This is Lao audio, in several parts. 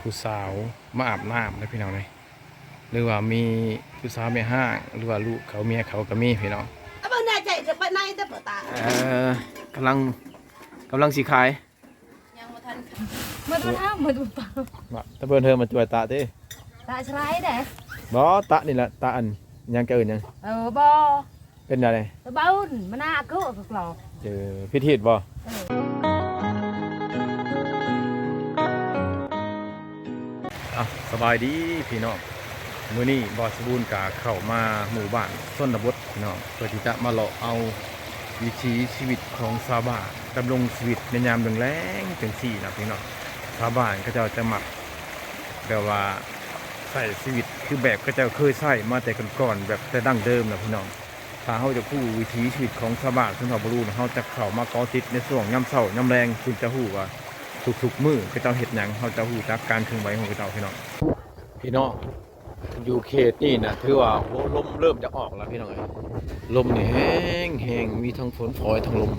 ຜູ້ສາວມາອາບນ້ຳເດ້ພີ່ນ້ອງເອີຍ ຫຼືວ່າມີຜູ້ສາວແມ່ຮ້າງ ຫຼືວ່າລູກເຂົາເມຍເຂົາກໍມີພີ່ນ້ອງ. ເອີ ກຳລັງ ກຳລັງຊິຂາຍ ຍັງບໍ່ທັນ ໝົດບໍ່ເທົ່າ ໝົດບໍ່ເປົ່າ ວ່າຕະເບິ່ນເທີມາຈວຍຕະຕິ ຕະສະໄລເດ້ ບໍ່ ຕະນີ້ແຫຼະ ຕະອັນຫຍັງ ເຈົ້າເອີ້ນຫຍັງ? ເອີ ບໍ່ ເປັນແນວໃດ? ຕະເບົາ ມັນໜ້າເກີ ກະກລອກ ເອີ ຜິດຮີດບໍ່? ເອີ ອ່ະ ສະບາຍດີພີ່ນ້ອງ ມື້ນີ້ບ່າວສະບູນກະເຂົ້າມາໝູ່ບ້ານຊົນນະບົດພີ່ນ້ອງ ເພື່ອທີ່ຈະມາເລາະເອົາວິຖີຊີວິດຂອງຊາວບ້ານ ດຳລົງຊີວິດໃນຍາມແລງໆ ຈັ່ງຊີ້ນະພີ່ນ້ອງ. ຊາວບ້ານເຂົາເຈົ້າຈະມັກແບບວ່າໃຊ້ຊີວິດຄືແບບເຂົາເຈົ້າເຄີຍໃຊ້ມາແຕ່ກ່ອນໆ ແບບແຕ່ດັ້ງເດີມນະພີ່ນ້ອງ. ຖ້າເຮົາຢາກຮູ້ວິຖີຊີວິດຂອງຊາວບ້ານຊົນເຜົ່າບາລູນະ ເຮົາຈະເຂົ້າມາເກາະຕິດໃນຊ່ວງຍາມເຊົ້າຍາມແລງ ຈຶ່ງຈະຮູ້ວ່າທຸກໆມື້ເຂົາເຈົ້າເຮັດຫຍັງ ເຮົາຈະຮູ້ຈັກການເຄື່ອນໄຫວຂອງເຂົາເຈົ້າພີ່ນ້ອງ. ພີ່ນ້ອງ ຢູ່ເຂດນີ້ນະ ຖືວ່າ ໂອ້ ລົມເລີ່ມຈະອອກແລ້ວພີ່ນ້ອງເອີຍ ລົມນີ້ແຮງໆ ມີທັງຝົນຝອຍທັງລົມ.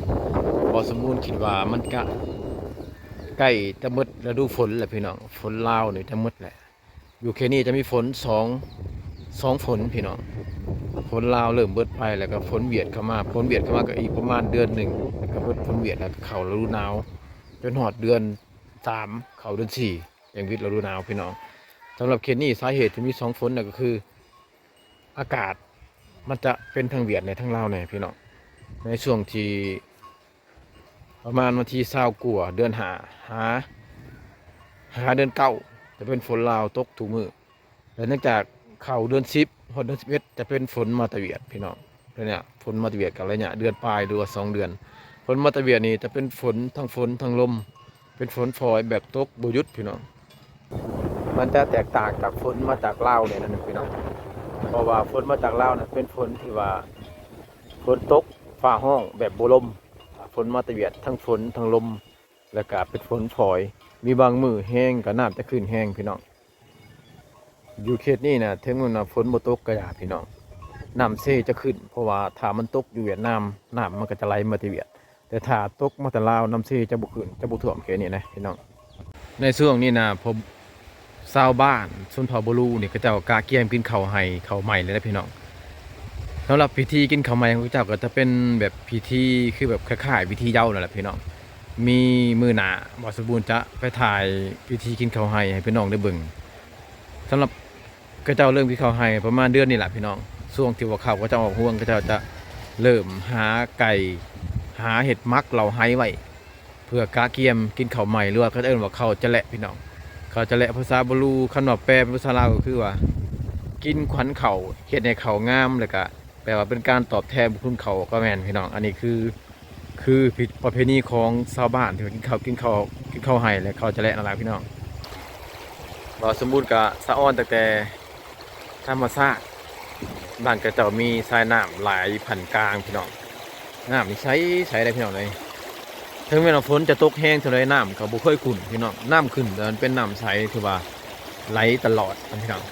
ບ່າວສະບູນຄິດວ່າມັນກະໃກ້ຈະໝົດລະດູຝົນແລ້ວພີ່ນ້ອງ ຝົນລາວນີ້ຈະໝົດແຫຼະ. ຢູ່ເຂດນີ້ຈະມີຝົນສອງ ສອງຝົນພີ່ນ້ອງ ຝົນລາວເລີ່ມເບິດໄປ ແລ້ວກໍຝົນຫວຽດເຂົ້າມາ ຝົນຫວຽດເຂົ້າມາກໍອີກປະມານເດືອນໜຶ່ງ ແລ້ວກໍເບິດຝົນຫວຽດ ແລ້ວກໍເຂົ້າລະດູໜາວ ຈົນຮອດເດືອນສາມ ເຂົ້າເດືອນສີ່ ຈັ່ງຫວຽດລະດູໜາວພີ່ນ້ອງ. ສຳລັບເຂດນີ້ສາເຫດທີ່ມີສອງຝົນນັ້ນກໍຄື ອາກາດມັນຈະເປັນທັງຫວຽດແດ່ທັງລາວແດ່ພີ່ນ້ອງ ໃນຊ່ວງທີ່ ປະມານວັນທີຊາວກວ່າ ເດືອນຫ້າ ຫາ ຫາເດືອນເກົ້າ ຈະເປັນຝົນລາວຕົກທຸກມື້ ແລະ ຫຼັງຈາກເຂົ້າເດືອນສິບ ຮອດເດືອນສິບເອັດ ຈະເປັນຝົນມາແຕ່ຫວຽດພີ່ນ້ອງ. ເດືອນນີ້ ຝົນມາແຕ່ຫວຽດ ກໍໄລຍະເດືອນປາຍ ຫຼືວ່າສອງເດືອນ ຝົນມາແຕ່ຫວຽດນີ້ຈະເປັນຝົນ ທັງຝົນທັງລົມ ເປັນຝົນຝອຍແບບຕົກບໍ່ຢຸດພີ່ນ້ອງ. ມັນຈະແຕກຕ່າງຈາກຝົນມາຈາກລາວແດ່ນັ້ນພີ່ນ້ອງ ເພາະວ່າຝົນມາຈາກລາວນັ້ນເປັນຝົນທີ່ວ່າ ຝົນຕົກຟ້າຮ້ອງແບບບໍ່ລົມ ຝົນມາແຕ່ຫວຽດ ທັງຝົນທັງລົມ ແລ້ວກະເປັນຝົນຝອຍ ມີບາງມື້ແຮງກະນ້ຳຈະຂຶ້ນແຮງພີ່ນ້ອງ. ຢູ່ເຂດນີ້ນະ ເຖິງແມ່ນວ່າຝົນບໍ່ຕົກກະຢ່າພີ່ນ້ອງ ນ້ຳເຊຈະຂຶ້ນ ເພາະວ່າຖ້າມັນຕົກຢູ່ຫວຽດນາມ ນ້ຳມັນກະຈະໄຫຼມາແຕ່ຫວຽດ ແຕ່ຖ້າຕົກມາແຕ່ລາວ ນ້ຳເຊຈະບໍ່ຂຶ້ນ ຈະບໍ່ຖ້ວມເຂດນີ້ນະພີ່ນ້ອງ. ໃນຊ່ວງນີ້ນະ ພວກຊາວບ້ານຊົນເຜົ່າບາລູນີ້ ເຂົາເຈົ້າກະກຽມກິນເຂົ້າໄຮ່ເຂົ້າໄມ້ແລ້ວນະພີ່ນ້ອງ. ສຳລັບພິທີກິນເຂົ້າໄມ້ຂອງເຂົາເຈົ້າກໍຈະເປັນແບບພິທີຄືແບບຄ້າຍໆ ພິທີເຍົານັ້ນແຫຼະພີ່ນ້ອງ. ມີມື້ໜ້າບ່າວສະບູນຈະໄປຖ່າຍພິທີກິນເຂົ້າໄຮ່ໃຫ້ພີ່ນ້ອງໄດ້ເບິ່ງ. ສຳລັບ ເຂົາເຈົ້າເລີ່ມກິນເຂົ້າໄຮ່ປະມານເດືອນນີ້ລະພີ່ນ້ອງ ຊ່ວງທີ່ວ່າເຂົາ ເຂົາເຈົ້າອອກຮວງ ເຂົາເຈົ້າຈະເລີ່ມຫາໄກ່ ຫາເຮັດໝັກເຫຼົ້າໄຮ່ໄວ້ ເພື່ອກະກຽມກິນເຂົ້າໃໝ່ ຫຼືວ່າເຂົາເອີ້ນວ່າເຂົ້າຈະແລະພີ່ນ້ອງ. ເຂົ້າຈະແລະພາສາບາລູ ຄັນວ່າແປເປັນພາສາລາວກໍຄືວ່າ ກິນຂວັນເຂົ້າ ເຮັດໃຫ້ເຂົ້າງາມ ແລ້ວກະແປວ່າເປັນການຕອບແທນບຸນຄຸນເຂົ້າກໍແມ່ນພີ່ນ້ອງ. ອັນນີ້ຄື ຄືພິ ປະເພນີຂອງຊາວບ້ານທີ່ວ່າກິນເຂົ້າ ກິນເຂົ້າ ກິນເຂົ້າໄຮ່ ແລະ ເຂົ້າຈະແລະນັ້ນລະພີ່ນ້ອງ. ບ່າວສົມບູນກະສະອອນຕັ້ງແຕ່ທຳມະຊາດ ບ້ານເຂົາເຈົ້າມີສາຍນ້ຳຫຼາຍພັນກາງພີ່ນ້ອງ. ນ້ຳນີ້ໃສ ໃສເດ້ພີ່ນ້ອງເອີຍ. ເຖິງແມ່ນວ່າຝົນຈະຕົກແຮງເທົ່າໃດ ນ້ຳກໍບໍ່ເຄີຍຂຸ້ນພີ່ນ້ອງ. ນ້ຳຂຶ້ນແຕ່ມັນເປັນນ້ຳໃສ ຖືວ່າໄຫຼຕະຫຼອດນະພີ່ນ້ອງ.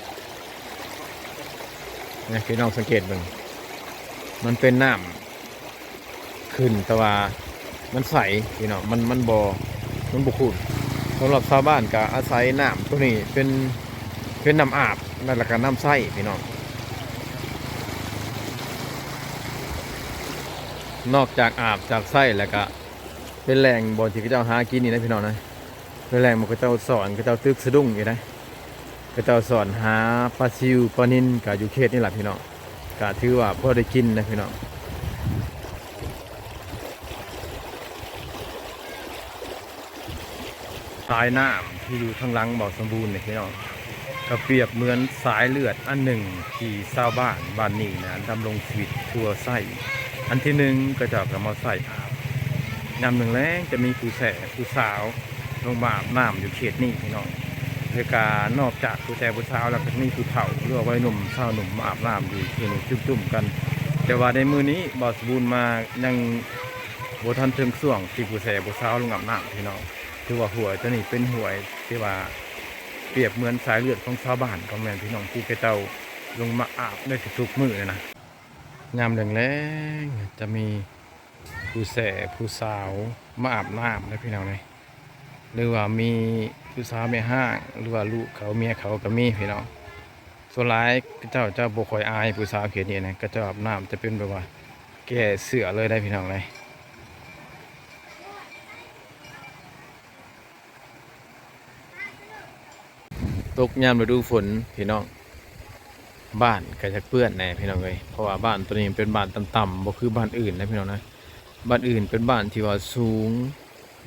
ນີ້ພີ່ນ້ອງສັງເກດເບິ່ງ ມັນເປັນນ້ຳ ຂຶ້ນ ແຕ່ວ່າມັນໃສພີ່ນ້ອງ ມັນ ມັນບໍ່ ມັນບໍ່ຂຸ້ນ. ສຳລັບຊາວບ້ານກໍອາໄສນ້ຳໂຕນີ້ເປັນ ເປັນນ້ຳອາບ ແລ້ວກໍນ້ຳໃຊ້ພີ່ນ້ອງ. ນອກຈາກອາບຈາກໃຊ້ ແລ້ວກໍເປັນແຫຼ່ງບ່ອນທີ່ເຂົາເຈົ້າຫາກິນນີ້ນະພີ່ນ້ອງນະ. ແລ້ວແລ້ງໝູ່ເຂົາເຈົ້າສອນ ເຂົາເຈົ້າຕຶກສະດຸ້ງຢູ່ໃດ ເຂົາເຈົ້າສອນຫາປາຊິວ ປານິນ ກະຢູ່ເຂດນີ້ລະພີ່ນ້ອງ. ກະຖືວ່າພໍໄດ້ກິນນະພີ່ນ້ອງ. ສາຍນ້ຳທີ່ຢູ່ທາງຫຼັງເບົາສົມບູນນີ້ພີ່ນ້ອງ ກະປຽບເໝືອນສາຍເລືອດອັນໜຶ່ງ ທີ່ຊາວບ້ານບ້ານນີ້ນະ ດຳລົງຊີວິດຄືວ່າໃຊ້ ອັນທີໜຶ່ງ ເຂົາເຈົ້າກໍມາໃຊ້ອາບ ຍາມແລງໆ ຈະມີຜູ້ແຊຜູ້ສາວ ລົງມາອາບນ້ຳຢູ່ເຂດນີ້ພີ່ນ້ອງ. ແລ້ວກະນອກຈາກຜູ້ແຊຜູ້ສາວແລ້ວ ກໍຈະມີຜູ້ເຖົ້າ ຫຼືວ່າໄວໜຸ່ມຊາວໜຸ່ມມາອາບນ້ຳຢູ່ທີ່ນີ້ຈຸ້ມໆກັນ. ແຕ່ວ່າໃນມື້ນີ້ເບົາສົມບູນມາຍັງບໍ່ທັນເຖິງຊ່ວງທີ່ຜູ້ແຊຜູ້ສາວລົງອາບນ້ຳພີ່ນ້ອງ. ຖືວ່າຫ້ວຍໂຕນີ້ເປັນຫ້ວຍທີ່ວ່າປຽບເໝືອນສາຍເລືອດຂອງຊາວບ້ານກໍແມ່ນພີ່ນ້ອງ ທີ່ເຂົາເຈົ້າລົງມາອາບໃນທຸກໆມື້ນີ້ນະ. ຍາມແລງໆ ຈະມີຜູ້ແຊຜູ້ສາວມາອາບນ້ຳເດ້ພີ່ນ້ອງເອີຍ ຫຼືວ່າມີ ຜູ້ສາວແມ່ຮ້າງ ຫຼືວ່າລູກເຂົາເມຍເຂົາກໍມີພີ່ນ້ອງ. ສ່ວນຫຼາຍເຂົາເຈົ້າຈະບໍ່ຄ່ອຍອາຍຜູ້ສາວເຂດນີ້ນະ, ເຂົາເຈົ້າອາບນ້ຳຈະເປັນແບບວ່າແກ້ເສື້ອເລີຍໄດ໋ພີ່ນ້ອງເອີຍ. ຕົກຍາມລະດູຝົນພີ່ນ້ອງ ບ້ານກໍຈະເປື້ອນແດ່ພີ່ນ້ອງເອີຍ, ເພາະວ່າບ້ານໂຕນີ້ເປັນບ້ານຕ່ຳໆ ບໍ່ຄືບ້ານອື່ນນະພີ່ນ້ອງນະ. ບ້ານອື່ນເປັນບ້ານທີ່ວ່າສູງ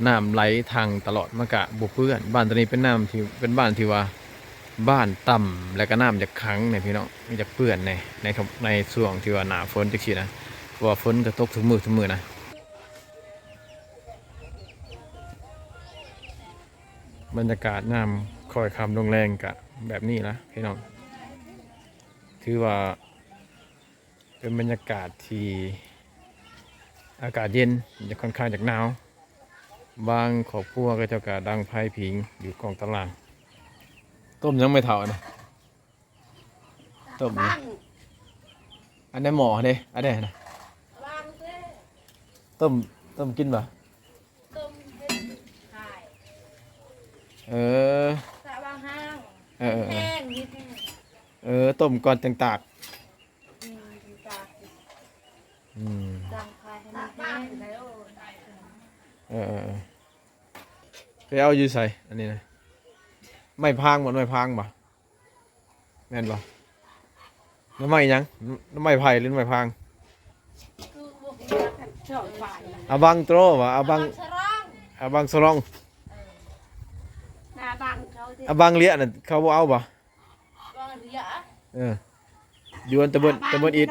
ນ້ຳໄຫຼທັງຕະຫຼອດ ມັນກະບໍ່ເປື້ອນ. ບ້ານໂຕນີ້ເປັນນ້ຳທີ່ ເປັນບ້ານທີ່ວ່າບ້ານຕ່ຳ ແລ້ວກະນ້ຳຢາກຂັງແດ່ພີ່ນ້ອງ, ມັນຢາກເປື້ອນແດ່ໃນ ໃນຊ່ວງທີ່ວ່າໜ້າຝົນຈັ່ງຊີ້ນະ, ເພາະວ່າຝົນກະຕົກທຸກມື້ທຸກມື້ນະ. ບັນຍາກາດຍາມຄ່ອຍຄ່ຳລົງແລງກະແບບນີ້ລະພີ່ນ້ອງ, ຖືວ່າເປັນບັນຍາກາດທີ່ອາກາດເຢັນ ຈະຄ່ອນຂ້າງຈະໜາວ. ບາງຄອບຄົວເຂົາເຈົ້າກະດັງໄຟຜິງຢູ່ກ້ອງຕາລ່າງ. ຕົ້ມຫຍັງແມ່ເຖົ້າອັນນີ້? ຕົ້ມຫຍັງ? ອັນໃນໝໍ້ເດ້ ອັນໃດຫັ້ນນະ? ຕົ້ມ ຕົ້ມກິນບໍ່? ຕົ້ມເຮັດຂາຍ. ເອີ ເອີ ເອີ ເອີ ຕົ້ມກ່ອນຈັ່ງຕາກ. ອືມ ຕາກ. ອືມ ຕາກໃຫ້ມັນແຫ້ງ. ເອີ ເອີ ເອີ ໄປເອົາຢູ່ໃສອັນນີ້ນະ? ໄມ້ພາງບໍ່? ໄມ້ພາງບໍ່? ແມ່ນບໍ່? ໜໍ່ໄມ້ຫຍັງ? ໜໍ່ໄມ້ໄຜ່ຫຼືໜໍ່ໄມ້ພາງ? ອາບັງໂຕບໍ່? ອາບັງ ອາບັງສະລອງ. ເອີ ອາບັງເຂົາເດ ອາບັງເລຍນັ້ນ ເຂົາບໍ່ເອົາບໍ່? ເອີ ຢູ່ອັນຕະບົນ ຕະບົນອິດ.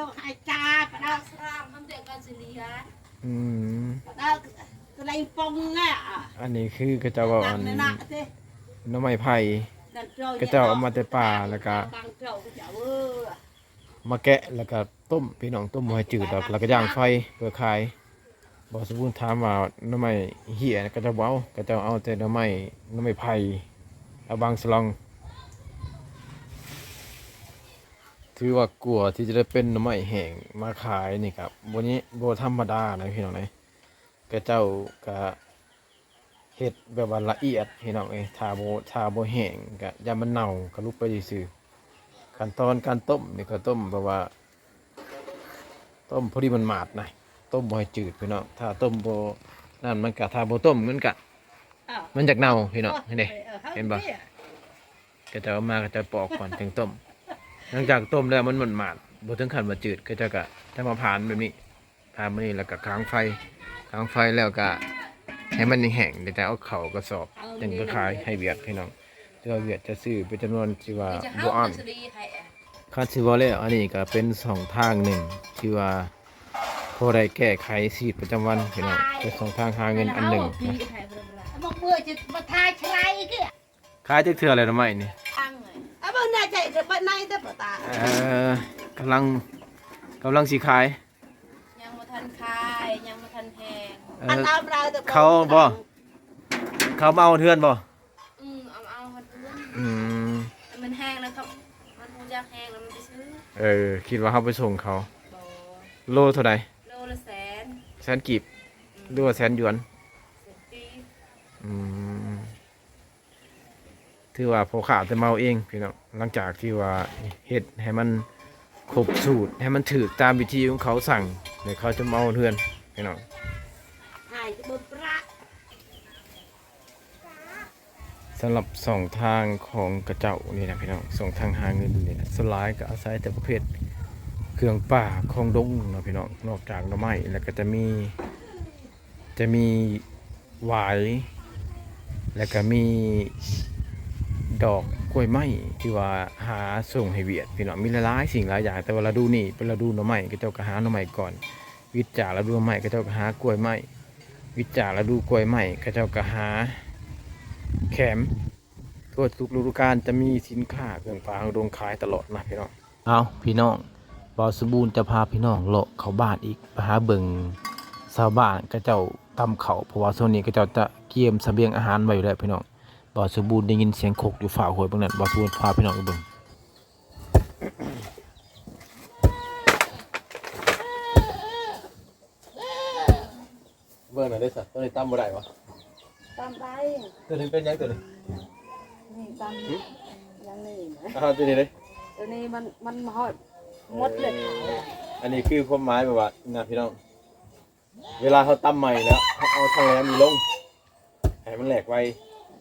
ອືມ ອັນນີ້ຄືເຂົາເຈົ້າເວົ້າອັນ ໜໍ່ໄມ້ໄຜ່ ເຂົາເຈົ້າເອົາມາແຕ່ປ່າ ແລ້ວກະມາແກະ ແລ້ວກະຕົ້ມ ພີ່ນ້ອງ, ຕົ້ມບໍ່ໃຫ້ຈືດດອກ ແລ້ວກະຢ່າງໄຟເພື່ອຂາຍ. ບ່າວສົມບູນຖາມວ່າໜໍ່ໄມ້ເຫ້ຍເຂົາເຈົ້າບໍ່ເອົາ, ເຂົາເຈົ້າເອົາແຕ່ໜໍ່ໄມ້ ໜໍ່ໄມ້ໄຜ່ ອາບັງສະລອງ. ຖືວ່າກວ່າທີ່ຈະໄດ້ເປັນໜໍ່ໄມ້ແຫ້ງມາຂາຍນີ້ກະບໍ່ ບໍ່ທຳມະດານະພີ່ນ້ອງເອີຍ. ເຂົາເຈົ້າກະເຮັດແບບວ່າລະອຽດພີ່ນ້ອງເອີຍ, ຖ້າບໍ່ ຖ້າບໍ່ແຫ້ງກະຢ້ານມັນເນົ່າ ກະຫຼຸບໄປຊື່ໆ. ຂັ້ນຕອນການຕົ້ມນີ້ກະຕົ້ມແບບວ່າ ຕົ້ມພໍດີໝາດໆນະ, ຕົ້ມບໍ່ໃຫ້ຈືດພີ່ນ້ອງ. ຖ້າຕົ້ມບໍ່ນັ້ນມັນກະ ຖ້າບໍ່ຕົ້ມມັນກະ ມັນຢາກເນົ່າພີ່ນ້ອງ. ເຫັນເດ້ ເຫັນບໍ່? ເຂົາເຈົ້າເອົາມາ ເຂົາເຈົ້າປອກກ່ອນຈຶ່ງຕົ້ມ. ຫຼັງຈາກຕົ້ມແລ້ວມັນໝາດໆ ບໍ່ເຖິງຂັ້ນວ່າຈືດ ເຂົາເຈົ້າກະຈະມາຜານແບບນີ້ ຜານແບບນີ້ ແລ້ວກະຄາງໄຟ ຄາງໄຟແລ້ວກະໃຫ້ມັນແຫ້ງໆ ແລ້ວຈະເອົາເຂົ້າກະສອບ ຈຶ່ງໄປຂາຍໃຫ້ຫວຽດພີ່ນ້ອງ. ແຕ່ວ່າຫວຽດຈະຊື້ເປັນຈຳນວນທີ່ວ່າບໍ່ອັ້ນ. ຄັນຊິເວົ້າແລ້ວ ອັນນີ້ກະເປັນຊ່ອງທາງໜຶ່ງທີ່ວ່າພໍໄດ້ແກ້ໄຂຊີວິດປະຈຳວັນພີ່ນ້ອງ, ເປັນຊ່ອງທາງຫາເງິນອັນໜຶ່ງ. ຂາຍຈັກເທື່ອແລ້ວໜໍ່ໄມ້ນີ້? ເອີ ກຳລັງ ກຳລັງຊິຂາຍ. ຍັງບໍ່ທັນຂາຍ ຍັງບໍ່ທັນແຫ້ງ. ເອີ ເຂົາບໍ່ ເຂົາມາເອົາເຮືອນບໍ່? ອືມ ເອົາມາເອົາຮອດເຮືອນ. ອືມ ມັນແຫ້ງແລ້ວເຂົາ ມັນຮູ້ຈັກແຫ້ງແລ້ວມັນໄປຊື້. ເອີ ຄິດວ່າເຮົາໄປສົ່ງເຂົາ. ບໍ່ ໂລເທົ່າໃດ? ໂລລະແສນ ແສນກີບ ອືມ ຫຼືວ່າແສນຢວນ? ແສນກີບ. ອືມ ຖືວ່າພໍ່ຄ້າແຕ່ເມົາເອງພີ່ນ້ອງ. ຫຼັງຈາກທີ່ວ່າເຮັດໃຫ້ມັນຄົບສູດ ໃຫ້ມັນຖືກຕາມວິທີຂອງເຂົາສັ່ງ ແລ້ວເຂົາຈະມາເອົາເຮືອນພີ່ນ້ອງ. ສຳລັບຊ່ອງທາງຂອງເຂົາເຈົ້ານີ້ນະພີ່ນ້ອງ ຊ່ອງທາງຫາເງິນນີ້ນະ ສ່ວນຫຼາຍກໍອາໄສແຕ່ປະເພດເຄື່ອງປ່າຂອງດົງເນາະພີ່ນ້ອງ. ນອກຈາກໜໍ່ໄມ້ແລ້ວກໍຈະມີ ຈະມີຫວາຍ ແລ້ວກະມີດອກກ້ວຍໄມ້ທີ່ວ່າຫາສົ່ງໃຫ້ຫວຽດພີ່ນ້ອງ. ມີຫຼາຍໆສິ່ງຫຼາຍຢ່າງ ແຕ່ວ່າລະດູນີ້ເປັນລະດູໜໍ່ໄມ້ ເຂົາເຈົ້າກະຫາໜໍ່ໄມ້ກ່ອນ. ວິດຈາກລະດູໜໍ່ໄມ້ ເຂົາເຈົ້າກະຫາກ້ວຍໄມ້. ວິດຈາກລະດູກ້ວຍໄມ້ ເຂົາເຈົ້າກະຫາແຂມ. ທົ່ວທຸກລະດູການຈະມີສິນຄ້າເຄື່ອງປ່າຂອງດົງຂາຍຕະຫຼອດນະພີ່ນ້ອງ. ເອົາ ພີ່ນ້ອງ ບ່າວສົມບູນຈະພາພີ່ນ້ອງເລາະເຂົ້າບ້ານອີກ ໄປຫາເບິ່ງຊາວບ້ານເຂົາເຈົ້າຕຳເຂົ້າ ເພາະວ່າຊ່ວງນີ້ເຂົາເຈົ້າຈະກຽມສະບຽງອາຫານໄວ້ຢູ່ແລ້ວພີ່ນ້ອງ. ບ່າວສົມບູນໄດ້ຍິນສຽງຄົກຢູ່ຟ້າຫ້ວຍເບິ່ງນັ້ນ ບ່າວສົມບູນພາພີ່ນ້ອງໄປເບິ່ງ. ເບິ່ງໜ້ອຍເດ້ຊະ ໂຕນີ້ຕຳບໍ່ໄດ້ຫວາ? ຕຳໄດ້. ໂຕນີ້ເປັນຫຍັງໂຕນີ້? ນີ້ຕຳ ຫຶ? ຢ່າງນີ້ນະ ອ່າ ຕົວນີ້ເດ້ ຕົວນີ້ມັນ ມັນຮອດໝົດເລີຍ. ເອີ ອັນນີ້ຄືຄວາມໝາຍແບບວ່ານະ ພີ່ນ້ອງ ເວລາເຮົາຕຳໃໝ່ແລ້ວ ເຮົາເອົາທັງແຫຼມນີ້ລົງ ໃຫ້ມັນແຫຼກໄວ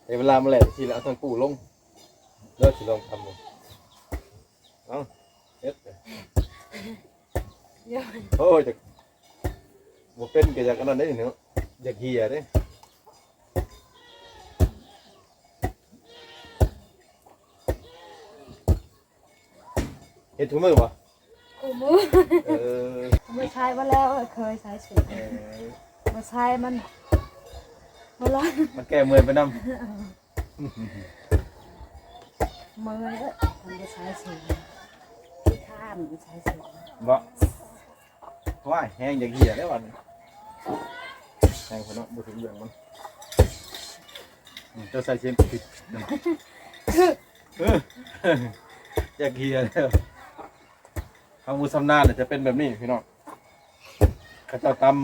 ແຕ່ເວລາມັນແຫຼກຈັ່ງຊີ້ແລ້ວ ເອົາທັງປູລົງ. ເດີ ຊິລອງຕຳເບິ່ງ ເອົາ ເຮັດ ໂອ້ຍ ຈະ ບໍ່ເປັນກໍຢາກອັນນັ້ນເດ້ເນາະ ຢາກເຫ່ຍເດ້. ເຮັດທຸກມື້ບໍ່? ຄູ່ມື້. ເອີ ມື້ຊາຍມາແລ້ວ ເຄີຍຊາຍເສຍ ເອີ ມື້ຊາຍມັນ ມັນຮ້ອນ ມັນແກ້ເມື່ອຍໄປນຳ. ເມື່ອຍເອີຍ ມັນບໍ່ໃຊ້ເສຍ ຂ້າມບໍ່ໃຊ້ເສຍ ບໍ່? ວ້າຍ ແຮງຢາກເຫ່ຍແລ້ວບັດນີ້ ແຮງເພິ່ນເນາະ ບໍ່ເຖິງເລື່ອງມັນ. ອືມ ເຈົ້າໃສ່ເສຍຜິດ ເອີ ຢາກເຫ່ຍແລ້ວ. ເຮົາບໍ່ຊຳນານ ຈະເປັນແບບນີ້ພີ່ນ້ອງ ເຂົາເຈົ້າຕຳ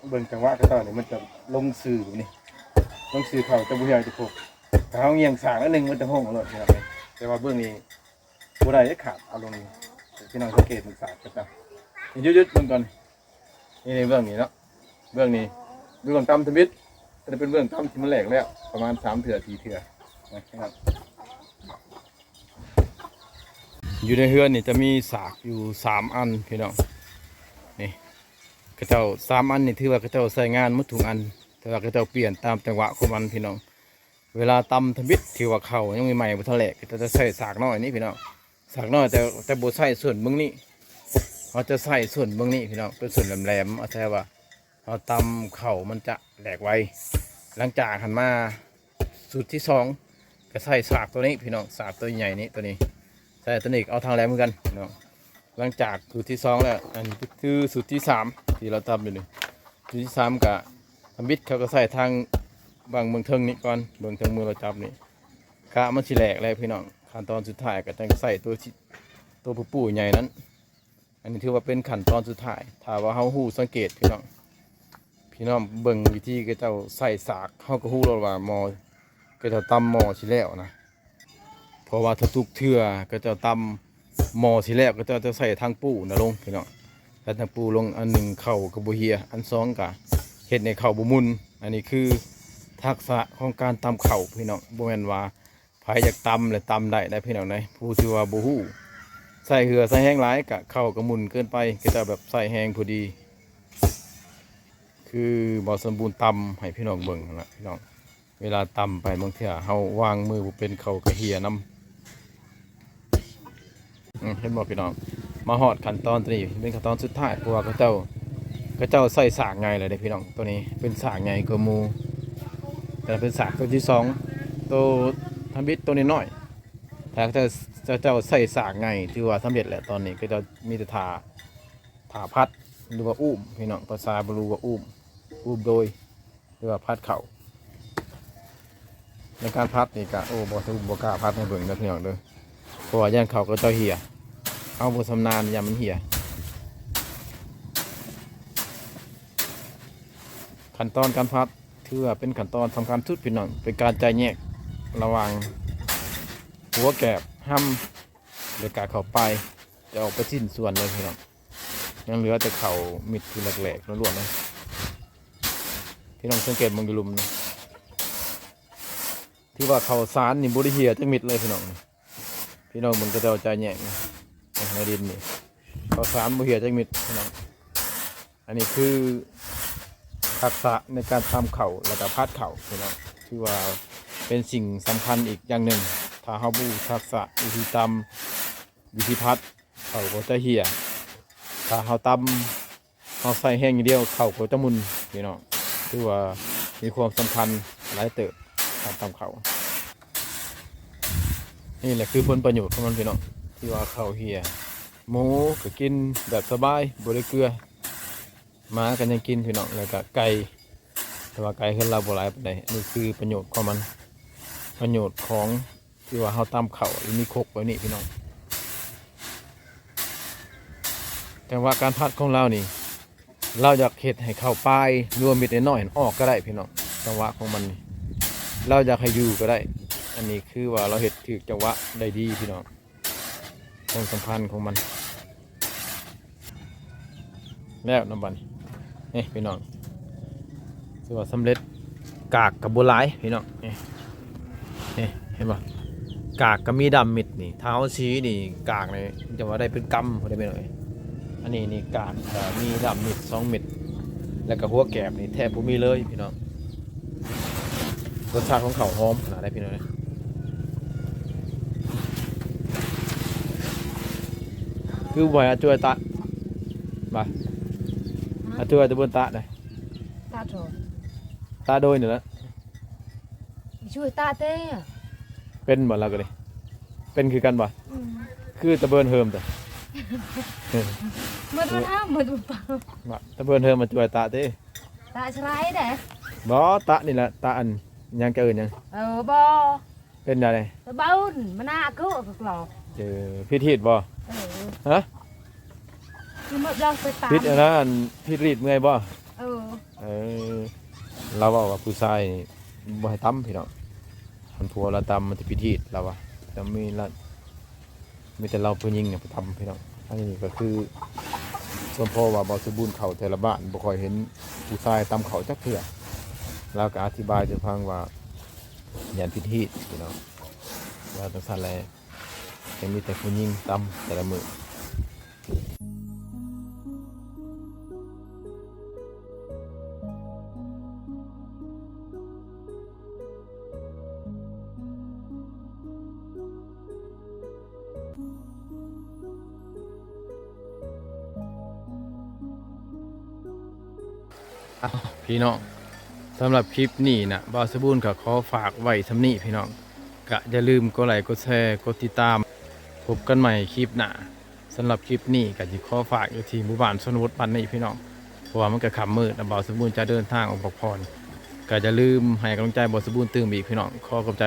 ເບິ່ງຈັງຫວະເຂົາເຈົ້ານີ້ ມັນຈະລົງຊື່ແບບນີ້ ລົງຊື່ເຂົ້າຈະບໍ່ເຫ່ຍຈະຄົບ. ຖ້າເຮົາງຽງສາກໜ້ອຍໜຶ່ງ ມັນຈະໂຮງໂລດພີ່ນ້ອງເອີຍ. ແຕ່ວ່າເບື້ອງນີ້ບໍ່ໄດ້ເດັດຂາດ ເອົາລົງນີ້ ພີ່ນ້ອງສັງເກດເບິ່ງສາກເຂົາເຈົ້າ ນີ້ ຢຸດໆ ເບິ່ງກ່ອນ. ນີ້ ນີ້ເບື້ອງນີ້ເນາະ ເບື້ອງນີ້ ເບື້ອງຕຳທຳອິດ ອັນນີ້ເປັນເບື້ອງຕຳທີ່ມັນແຫຼກແລ້ວ ປະມານສາມເທື່ອ ສີ່ເທື່ອນະຄັບ. ຢູ່ໃນເຮືອນນີ້ຈະມີສາກຢູ່ສາມອັນພີ່ນ້ອງ ນີ້ ເຂົາເຈົ້າ ສາມອັນນີ້ຖືວ່າເຂົາເຈົ້າໃຊ້ງານໝົດທຸກອັນ ແຕ່ວ່າເຂົາເຈົ້າປ່ຽນຕາມຈັງຫວະຂອງມັນພີ່ນ້ອງ. ເວລາຕຳທຳອິດ ຖືວ່າເຂົ້າຍັງໃໝ່ໆ ບໍ່ທັນແຫຼກ ເຂົາເຈົ້າຈະໃຊ້ສາກນ້ອຍນີ້ພີ່ນ້ອງ ສາກນ້ອຍ ແຕ່ ແຕ່ບໍ່ໃຊ້ສ່ວນເບື້ອງນີ້ ເຮົາຈະໃຊ້ສ່ວນເບື້ອງນີ້ພີ່ນ້ອງ ເປັນສ່ວນແຫຼມໆ ອາໄສວ່າ ເຮົາຕຳເຂົ້າມັນຈະແຫຼກໄວ. ຫຼັງຈາກຫັ້ນມາຊຸດທີສອງ ກໍໃຊ້ສາກຕົວນີ້ພີ່ນ້ອງ ສາກຕົວໃຫຍ່ນີ້ ຕົວນີ້ ໃຊ້ຕົວນີ້ເອົາທາງແຫຼມຄືກັນພີ່ນ້ອງ. ຫຼັງຈາກຊຸດທີສອງແລ້ວ ອັນນີ້ຄືຊຸດທີສາມທີ່ເຮົາຕຳຢູ່ນີ້ ຊຸດທີສາມກໍທຳອິດເຂົາກໍໃຊ້ທາງເບື້ອງເທິງນີ້ກ່ອນ ເບື້ອງເທິງມືເຮົາຈັບນີ້ ກະມັນຊິແຫຼກແລ້ວພີ່ນ້ອງ. ຂັ້ນຕອນສຸດທ້າຍກໍຈັ່ງໃຊ້ຕົວ ຕົວປູໆໃຫຍ່ນັ້ນ. ອັນນີ້ຖືວ່າເປັນຂັ້ນຕອນສຸດທ້າຍ ຖ້າວ່າເຮົາຮູ້ສັງເກດພີ່ນ້ອງ ພີ່ນ້ອງເບິ່ງວິທີເຂົາເຈົ້າໃສ່ສາກ ເຮົາກໍຮູ້ໂລດວ່າໝໍ້ ເຂົາເຈົ້າຕຳໝໍ້ຊິແລ້ວນະ ເພາະວ່າທຸກໆເທື່ອເຂົາເຈົ້າຕຳໝໍ້ຊິແລ້ວ ເຂົາເຈົ້າຈະໃສ່ຖັງປູນະລົງພີ່ນ້ອງ ໃສ່ຖັງປູລົງ ອັນໜຶ່ງເຂົ້າກໍບໍ່ເຫ່ຍ ອັນສອງກໍເຮັດໃຫ້ເຂົ້າບໍ່ໝຸ່ນ. ອັນນີ້ຄືທັກສະຂອງການຕຳເຂົ້າພີ່ນ້ອງ ບໍ່ແມ່ນວ່າ ໃຜຢາກຕຳແລະຕຳໄດ້ໄດ໋ພີ່ນ້ອງເອີຍ ຜູ້ທີ່ວ່າບໍ່ຮູ້ ໃຊ້ເຫື່ອໃຊ້ແຮງຫຼາຍກະເຂົ້າກະໝຸ່ນເກີນໄປ ກໍຈະແບບໃຊ້ແຮງພໍດີ ຄືບ່າວສົມບູນຕຳໃຫ້ພີ່ນ້ອງເບິ່ງຫັ້ນລະພີ່ນ້ອງ. ເວລາຕຳໄປບາງເທື່ອເຮົາວາງມືບໍ່ເປັນ ເຂົ້າກະເຫ່ຍນຳ. ອືມ ເຫັນບໍ່ພີ່ນ້ອງ ມາຮອດຂັ້ນຕອນຕົວນີ້ເປັນຂັ້ນຕອນສຸດທ້າຍ ເພາະວ່າເຂົາເຈົ້າ ເຂົາເຈົ້າໃສ່ສາກໃຫຍ່ແລ້ວເດ້ພີ່ນ້ອງ. ຕົວນີ້ເປັນສາກໃຫຍ່ກວ່າໝູ່ ແຕ່ເປັນສາກຕົວທີສອງ ຕົວທຳອິດຕົວນ້ອຍໆ ຖ້າເຂົາເຈົ້າ ເຈົ້າ ເຈົ້າໃສ່ສາກໃຫຍ່ຖືວ່າສຳເລັດແລ້ວ. ຕອນນີ້ເຂົາເຈົ້າມີແຕ່ຖ້າ ຖ້າຜັດ ຫຼືວ່າອູ້ມພີ່ນ້ອງ ພາສາບາລູວ່າອູ້ມ ອູ້ມໂດຍ ຫຼືວ່າຜັດເຂົ້າ. ໃນການຜັດນີ້ກະ ໂອ້ ບໍ່ ບໍ່ກ້າຜັດໃຫ້ເບິ່ງເດີພີ່ນ້ອງເດີ ເພາະວ່າຢ້ານເຂົ້າເຂົາເຈົ້າເຫ່ຍ ເຮົາບໍ່ຊຳນານ ຢ້ານມັນເຫ່ຍ. ຂັ້ນຕອນການຜັດຖືວ່າເປັນຂັ້ນຕອນສຳຄັນສຸດພີ່ນ້ອງ ເປັນການຈຳແນກລະຫວ່າງຫົວແກບ ຮຳ ແລະກະເຂົ້າປາຍ ຈະອອກເປັນຊິ້ນສ່ວນເລີຍພີ່ນ້ອງ ຍັງເຫຼືອແຕ່ເຂົ້າມິດທີ່ແຫຼກໆລ້ວນໆເລີຍ. ພີ່ນ້ອງສັງເກດເບິ່ງຢູ່ລຸ່ມນີ້ ຖືວ່າເຂົ້າສານນີ້ບໍ່ໄດ້ເຫ່ຍຈັກເມັດເລີຍພີ່ນ້ອງ. ພີ່ນ້ອງເບິ່ງເຂົາເຈົ້າຈະແຍກໃນດິນນີ້ ເຂົ້າສານບໍ່ເຫ່ຍຈັກເມັດພີ່ນ້ອງ. ອັນນີ້ຄືທັກສະໃນການຕຳເຂົ້າ ແລະກະຜັດເຂົ້າພີ່ນ້ອງ ຖືວ່າເປັນສິ່ງສຳຄັນອີກຢ່າງໜຶ່ງ. ຖ້າເຮົາບໍ່ຮູ້ທັກສະວິທີຕຳ ວິທີຜັດ ເຂົ້າກໍຈະເຫ່ຍ. ຖ້າເຮົາຕຳ ເຮົາໃສ່ແຮງຢ່າງດຽວ ເຂົ້າກໍຈະໝຸ່ນພີ່ນ້ອງ. ຖືວ່າມີຄວາມສຳຄັນຫຼາຍເຕີບ ການຕຳເຂົ້າ. ນີ້ແຫຼະຄືຜົນປະໂຫຍດຂອງມັນພີ່ນ້ອງ ທີ່ວ່າເຂົ້າເຫ່ຍ. ໝູກໍກິນແບບສະບາຍ ບໍ່ໄດ້ເກືອ ໝາກໍຍັງກິນພີ່ນ້ອງ ແລ້ວກໍໄກ່ ແຕ່ວ່າໄກ່ເຮືອນລາວບໍ່ຫຼາຍປານໃດ. ອັນນີ້ຄືປະໂຫຍດຂອງມັນ ປະໂຫຍດຂອງ ທີ່ວ່າເຮົາຕຳເຂົ້າ ແລ້ວມີຄົກແບບນີ້ພີ່ນ້ອງ. ຈັງຫວະການຜັດຂອງລາວນີ້ ລາວຢາກເຮັດໃຫ້ເຂົ້າປາຍ ຫຼືວ່າເມັດນ້ອຍໆ ອອກກໍໄດ້ພີ່ນ້ອງ. ຈັງຫວະຂອງມັນນີ້ ລາວຢາກໃຫ້ຢູ່ກໍໄດ້ ອັນນີ້ຄືວ່າລາວເຮັດຖືກຈັງຫວະໄດ້ດີພີ່ນ້ອງ ຄວາມສຳພັນຂອງມັນ ແລ້ວນຳບັດນີ້ ນີ້ພີ່ນ້ອງ ຖືວ່າສຳເລັດ ກາກກໍບໍ່ຫຼາຍພີ່ນ້ອງ ນີ້ ນີ້ເຫັນບໍ່ ກາກກໍມີດຳມິດນີ້ ຖ້າເຮົາສີນີ້ ກາກນີ້ຈະວ່າໄດ້ເປັນກຳພຸ້ນເດ້ພີ່ນ້ອງເອີຍ. ອັນນີ້ນີ້ກາກກໍມີດຳມິດສອງເມັດ ແລ້ວກໍຫົວແກບນີ້ແທບບໍ່ມີເລີຍພີ່ນ້ອງ. ລົດຊາດຂອງເຂົ້າຫອມຂະໜາດໃດພີ່ນ້ອງເອີຍ. ຄືບໍ່ໃຫ້ອາຈວຍຕະ ບໍ່ ອາຈວຍຕະເບິ່ນຕະໄດ ຕະໂດຍ ຕະໂດຍນີ້ລະ ຊ່ວຍຕະເຕ ເປັນບໍ່ລາວກໍດີ ເປັນຄືກັນບໍ່? ອືມ ຄືຕະເບິ່ນເຮີມຕະ ໝົດວັນເຮົາໝົດ ຕະເບິ່ນເຮີມມາຊ່ວຍຕະເຕ ຕະສະໄລເດ້ ບໍ່ ຕະນີ້ລະ ຕະອັນຫຍັງ ຈະເອີ້ນຫຍັງ? ເອີ ບໍ່ ເປັນໃດ? ຕະເບິ່ນມານາກະກະກລອກ ເອີ ຜິດຮີດບໍ່? ເອີ ຮະ? ຄືໝົດລາວໄປຕາມ ຜິດອັນນັ້ນ ຜິດຮີດເມື່ອຍບໍ່? ເອີ ເອີ ລາວເວົ້າວ່າຜູ້ຊາຍນີ້ບໍ່ໃຫ້ຕຳພີ່ນ້ອງ ຄັນຜົວລາວຕຳມັນຈະຜິດຮີດລາວວ່າ ແຕ່ມີລາວ ມີແຕ່ລາວຜູ້ຍິງນະໄປຕຳພີ່ນ້ອງ. ອັນນີ້ກໍຄືສົມພໍວ່າບ່າວສົມບູນເຂົ້າແຕ່ລະບ້ານບໍ່ຄ່ອຍເຫັນຜູ້ຊາຍຕຳເຂົ້າຈັກເທື່ອ ລາວກໍອະທິບາຍສູ່ຟັງວ່າຢ້ານຜິດຮີດພີ່ນ້ອງ ວ່າຈັ່ງຊັ້ນແຫຼະ ຍັງມີແຕ່ຜູ້ຍິງຕຳແຕ່ລະມື້. ອ້າວ ພີ່ນ້ອງ ສຳລັບຄລິບນີ້ນະ ບ່າວສະບູນກໍຂໍຝາກໄວ້ສ່ຳນີ້ພີ່ນ້ອງ ກະຢ່າລືມກົດໄລ ກົດແຊ ກົດຕິດຕາມ ພົບກັນໃໝ່ຄລິບໜ້າ. ສຳລັບຄລິບນີ້ກໍຊິຂໍຝາກຢູ່ທີ່ໝູ່ບ້ານຊົນນະບົດບ້ານນີ້ພີ່ນ້ອງ ເພາະວ່າມັນກໍຄ່ຳມືດ ແລ້ວບ່າວສະບູນຈະເດີນທາງອອກພັກຜ່ອນ ກໍຢ່າລືມໃຫ້ກຳລັງໃຈບ່າວສະບູນຕື່ມອີກພີ່ນ້ອງ ຂໍຂອບໃຈ.